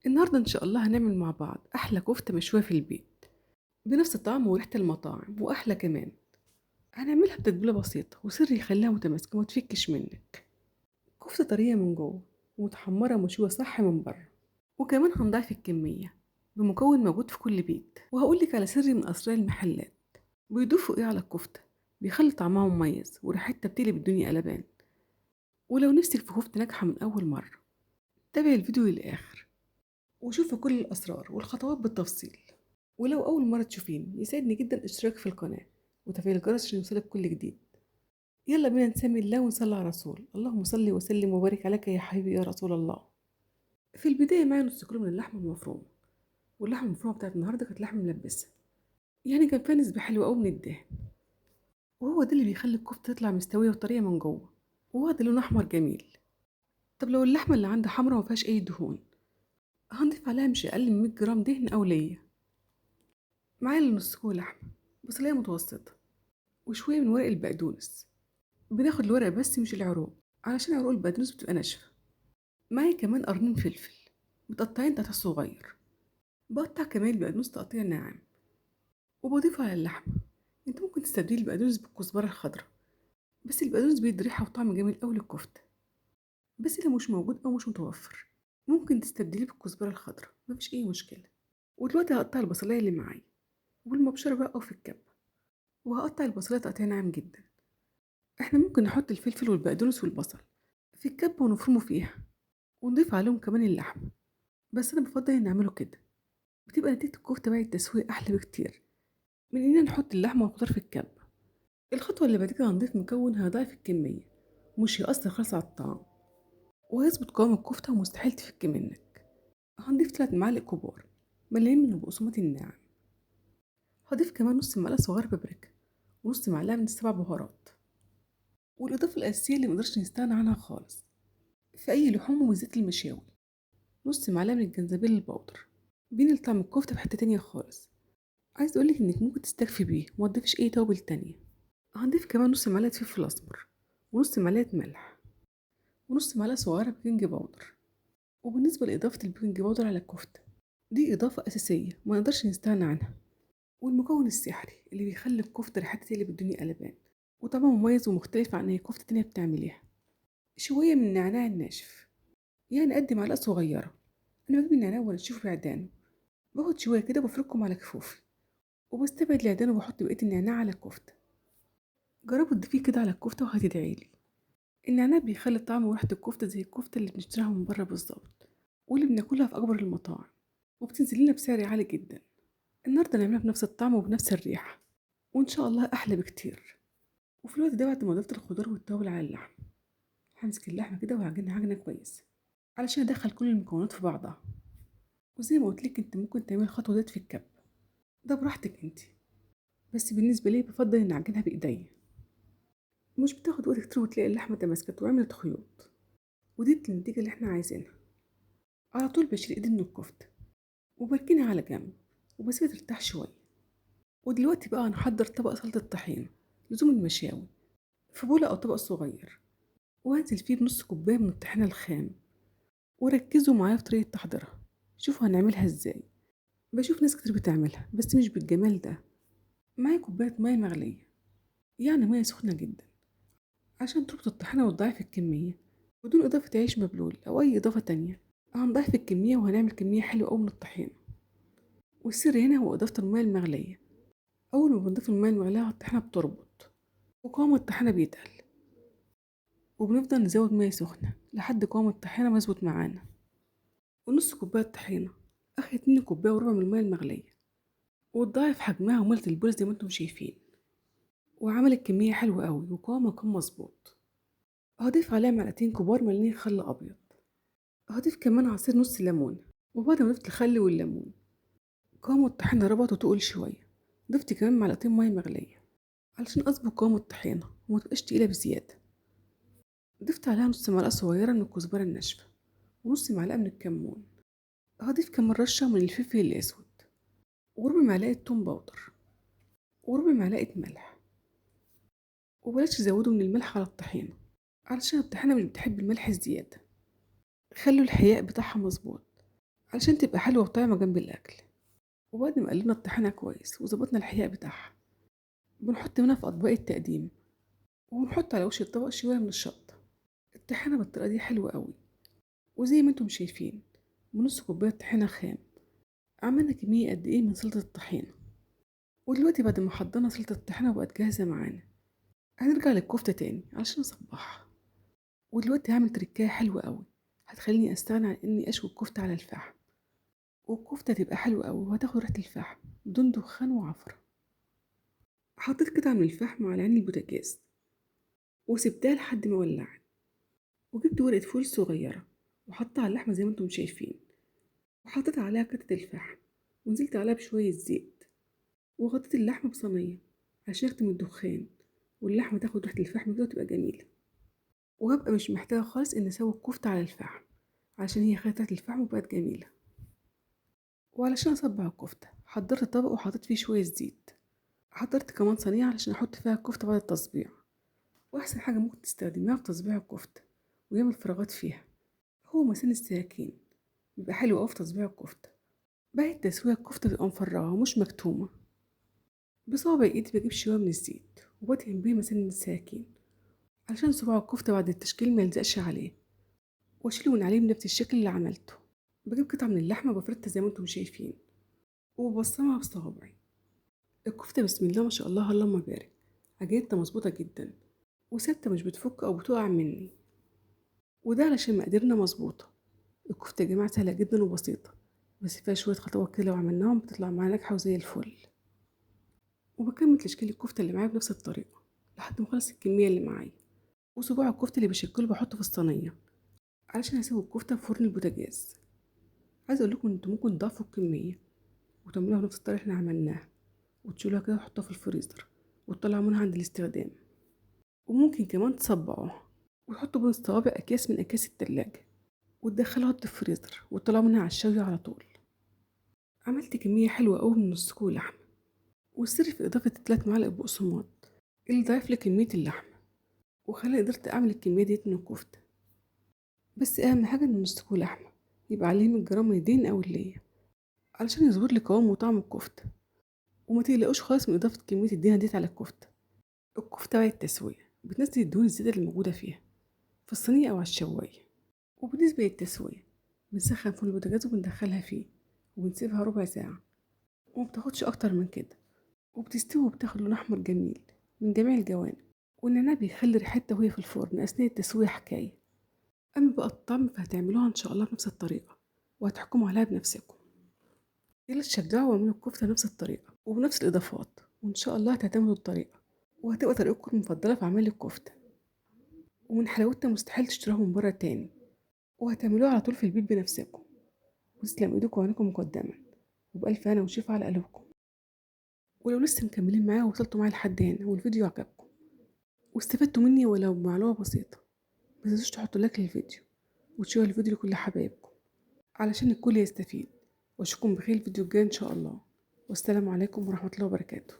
النهاردة إن شاء الله هنعمل مع بعض أحلى كفتة مشوية في البيت بنفس الطعم وريحة المطاعم وأحلى كمان. هنعملها بتتبيلة بسيطة وسر يخليها متماسكة وما تفكش منك. كفتة طرية من جوه ومتحمرة ومشوية صح من بره، وكمان هنضيف الكمية بمكون موجود في كل بيت. وهقولك على سر من أسرار المحلات، بيضيفوا إيه على الكفتة بيخلي طعمها مميز وريحتها بتقلب الدنيا قلبان. ولو نفسك في كفتة ناجحة من أول مرة تابعي الفيديو للآخر وشوفي كل الأسرار والخطوات بالتفصيل. ولو أول مرة تشوفيني يسعدني جدا الاشتراك في القناة وتفعيل الجرس عشان يوصلك كل جديد. يلا بينا نسمي الله ونصلي على رسول. اللهم صل وسلم وبارك عليك يا حبيبي يا رسول الله. في البداية معايا نص كيلو من اللحمة المفرومة، واللحمة المفرومة بتاعت النهاردة كانت لحمة ملبسة، يعني كان فيها نسبة حلوة أوي من الدهن، وهو ده اللي بيخلي الكفتة تطلع مستوية وطرية من جوه وواخدة لون أحمر جميل. طب لو اللحمة اللي عندي حمرا وما فيهاش أي دهون هنضيف عليها مش أقل من 100 جرام دهن أو ليا. معايا نص كيلو لحمة بصلية متوسطة وشوية من ورق البقدونس، بناخد الورق بس مش العروق علشان عروق البقدونس بتبقى ناشفة. معايا كمان قرنين فلفل متقطعين تقطيع صغير، بقطع كمان البقدونس تقطيع ناعم وبضيفه على اللحمة. انت ممكن تستبدلي البقدونس بالكزبرة الخضراء، بس البقدونس بيدي ريحة وطعم جميل أوي للكفتة. بس لو مش موجود أو مش متوفر ممكن تستبدليه بالكزبرة الخضراء، مفيش أي مشكلة. ودلوقتي هقطع البصلاية اللي معايا والمبشرة بقى أو في الكبة، وهقطع البصلاية تقطيع ناعم جدا. احنا ممكن نحط الفلفل والبقدونس والبصل في الكبة ونفرمه فيها ونضيف عليهم كمان اللحمة، بس أنا بفضل إن نعمله كده، بتبقى نتيجة الكفتة بعد التسوية أحلى بكتير من إننا نحط اللحمة والخضار في الكبة. الخطوة اللي بعد كده هنضيف مكون هيضاعف الكمية ومش هيأثر خالص على الطعم وهيظبط قوام الكفتة ومستحيل تفك منك. هنضيف 3 معالق كبار مليانين من البقسماط الناعم. هضيف كمان نص معلقة صغيرة بابريكا ونص معلقة من السبع بهارات. والإضافة الأساسية اللي مقدرش نستغنى عنها خالص في أي لحوم وبالذات المشاوي، نص معلقة من الجنزبيل البودر، بينقل طعم الكفتة في حتة تانية خالص. عايز أقولك إنك ممكن تستكفي بيه وما تضيفش أي توابل تانية. هنضيف كمان نص معلقة فلفل أسمر ونص معلقة ملح ونص معلقة صغيرة baking powder. وبالنسبة لإضافة ال baking powder على الكفتة دي إضافة أساسية ما نقدرش نستغنى عنها، والمكون السحري اللي بيخلي الكفتة ريحتها تقلب الدنيا قلبان وطعمها مميز ومختلف عن أي كفتة تانية بتعمليها. شوية من النعناع الناشف، يعني قد معلقة صغيرة. أنا بجيب النعناع وأنشفه بعيدانه، باخد شوية كده وبفركهم على كفوفي وبستبعد العيدان وبحط بقية النعناع على الكفتة. جربوا تضيفيه كده على الكفتة وهتدعيلي. النعناع بيخلي طعم وريحة الكفتة زي الكفتة اللي بنشتريها من بره بالظبط واللي بناكلها في أكبر المطاعم، وبتنزل لنا بسعر عالي جدا. النهارده نعملها بنفس الطعم وبنفس الريحة وإن شاء الله أحلى بكتير. وفي الوقت ده بعد ما ضفت الخضار والتوابل على اللحم همسك اللحمة كده وهعجنها عجنة كويسة علشان أدخل كل المكونات في بعضها. وزي ما قلت لك انت ممكن تعملي الخطوة ديت في الكب، ده براحتك انت، بس بالنسبة لي بفضل ان اعجنها بايديا، مش بتاخد وقت كتير وتلاقي اللحمة تماسكت وعملت خيوط، ودي النتيجة اللي احنا عايزينها. على طول بشيل ايدي من الكفتة وبركنها على جنب وبسيبها ترتاح شوية. ودلوقتي بقى هنحضر طبق سلطة الطحينة لزوم المشاوي في بولة أو طبق صغير، وهنزل فيه بنص كوباية من الطحينة الخام. وركزوا معايا في طريقة تحضيرها، شوفوا هنعملها ازاي. بشوف ناس كتير بتعملها بس مش بالجمال ده. معايا كوباية مية مغلية، يعني مية سخنة جدا عشان تربط الطحينة وتضاعف الكمية بدون إضافة عيش مبلول أو أي إضافة تانية. هنضاعف الكمية وهنعمل كمية حلوة أوي من الطحينة. والسر هنا هو إضافة المية المغلية. أول ما بنضيف المية المغلية على الطحينة بتربط وقوام الطحينة بيتقل، وبنفضل نزود مية سخنة لحد قوام الطحينة ما يظبط معانا. ونص كوباية طحينة أخدت مني كوباية وربع من المية المغلية وتضاعف حجمها وملت البول زي ما انتم شايفين، وعملت كمية حلوة قوي وقوامها كان مظبوط. هضيف عليها معلقتين كبار مليانين خل أبيض. هضيف كمان عصير نص ليمونة. وبعد ما ضفت الخل والليمون قوام الطحينة ربط وتقل شوية، ضفت كمان معلقتين مية مغلية علشان أظبط قوام الطحينة وما تبقاش تقيلة بزيادة. ضفت عليها نص معلقة صغيرة من الكزبرة الناشفة ونص معلقة من الكمون. هضيف كمان رشة من الفلفل الأسود وربع معلقة توم powder وربع معلقة ملح. وبلاش تزودوا من الملح على الطحينة علشان الطحينة مش بتحب الملح الزيادة، خلوا الحياء بتاعها مظبوط علشان تبقى حلوة وطعمة جنب الأكل. وبعد ما قلبنا الطحينة كويس وظبطنا الحياء بتاعها، بنحط منها في أطباق التقديم، وبنحط على وش الطبق شوية من الشطة. الطحينة بالطريقة دي حلوة قوي. وزي ما انتم شايفين بنص كوباية طحينة خام عملنا كمية قد ايه من سلطة الطحينة. ودلوقتي بعد ما حضرنا سلطة الطحينة وبقت جاهزة معانا، هنرجع للكفتة تاني علشان نصبحها. ودلوقتي هعمل تركاية حلوة قوي هتخليني استغنى عن اني اشوي الكفتة على الفحم، والكفتة تبقى حلوة قوي وهتاخد ريحة الفحم بدون دخان وعفرة. حطيت قطعة من الفحم على عين البوتاجاز وسبتها لحد ما ولعت، وجبت ورقة فول صغيرة وحطيتها على اللحمة زي ما انتم شايفين، وحطيت عليها قطعة الفحم ونزلت عليها بشوية زيت، وغطيت اللحمة بصينية عشان اختم الدخان واللحمة تاخد ريحة الفحم كده وتبقى جميلة. وهبقى مش محتاجة خالص ان اسوي الكفتة على الفحم عشان هي خدت ريحة الفحم وبقت جميلة. وعلشان اصبع الكفتة حضرت طبق وحطيت فيه شوية زيت، حضرت كمان صينية علشان احط فيها الكفتة بعد التصبيع. واحسن حاجة ممكن تستخدميها في تصبيع الكفتة ويعمل فراغات فيها هو مسن السكاكين، بيبقى حلو قوي في تصبيع الكفتة. بعد التسوية الكفتة بتبقى مفرغة ومش مكتومة. بصابع ايدي بجيب شوية من الزيت وبدهن بيه مسن السكاكين علشان صباع الكفتة بعد التشكيل ما يلزقش عليه، واشيله من عليه بنفس الشكل اللي عملته. بجيب قطعة من اللحمة بفردها زي ما انتم شايفين وببصمها بصوابعي. الكفتة بسم الله ما شاء الله اللهم بارك عجينتها مظبوطة جدا وثابتة، مش بتفك او بتقع مني، وده علشان مقاديرنا مظبوطة. الكفتة يا جماعة سهلة جدا وبسيطة، بس فيها شوية خطوات كده لو عملناهم بتطلع معانا ناجحة وزي الفل. وبكمل تشكيل الكفتة اللي معايا بنفس الطريقة لحد ما اخلص الكمية اللي معايا. وصباع الكفتة اللي بشكله بحطه في الصينية علشان اسوي الكفتة في فرن البوتاجاز. عايزه اقول لكم انتوا ممكن تضعفوا الكمية وتعملوها بنفس الطريقة اللي احنا عملناها، وتشيلوها كده وتحطوها في الفريزر وتطلعوا منها عند الاستخدام. وممكن كمان تصبعوها وتحطوا بين الصوابع اكياس من اكياس التلاجة وتدخلوها في الفريزر وتطلعوا منها على الشوي على طول. عملت كمية حلوة قوي من نص كيلو لحمه، والسر في اضافه 3 معالق بقسماط اللي ضعف لي كمية اللحمة وخلاني قدرت اعمل الكمية ديت من الكفتة. بس اهم حاجة ان نص كيلو لحمه يبقى عليه 100 جرام من الدهن او الليه علشان يظبط لي قوام وطعم الكفتة. وما تقلقوش خالص من اضافه كمية الدهن ديت على الكفتة. الكفتة بعد التسوية بتنزل الدهون الزيادة اللي موجودة فيها في الصينية او على الشوايه. وبالنسبة للتسويه بنسخن فرن البوتاجاز وبندخلها فيه وبنسيبها ربع ساعة وما بتاخدش اكتر من كده، وبتستوي وبتاخد لون احمر جميل من جميع الجوانب. والنعناع بيخلي ريحتها وهي في الفرن اثناء التسوية حكاية. اما بقى الطعم فهتعملوها ان شاء الله بنفس الطريقة وهتحكموا عليها بنفسكم. يلا تشجعوا واعملوا الكفتة بنفس الطريقة وبنفس الاضافات، وان شاء الله هتعتمدوا الطريقة وهتبقى طريقتكم المفضلة في عمل الكفتة. ومن حلاوتها مستحيل تشتروها من بره تاني، وهتعملوها على طول في البيت بنفسكم. وتسلم ايدكم وعينكم مقدما، وبألف هنا وشفا على قلوبكم. ولو لسه مكملين معايا ووصلتوا معايا لحد هنا والفيديو عجبكم واستفدتوا مني ولو بمعلومة بسيطة، ما تنسوش تحطوا لايك للفيديو وتشيروا الفيديو لكل حبايبكم علشان الكل يستفيد. واشوفكم بخير الفيديو الجاي ان شاء الله، والسلام عليكم ورحمة الله وبركاته.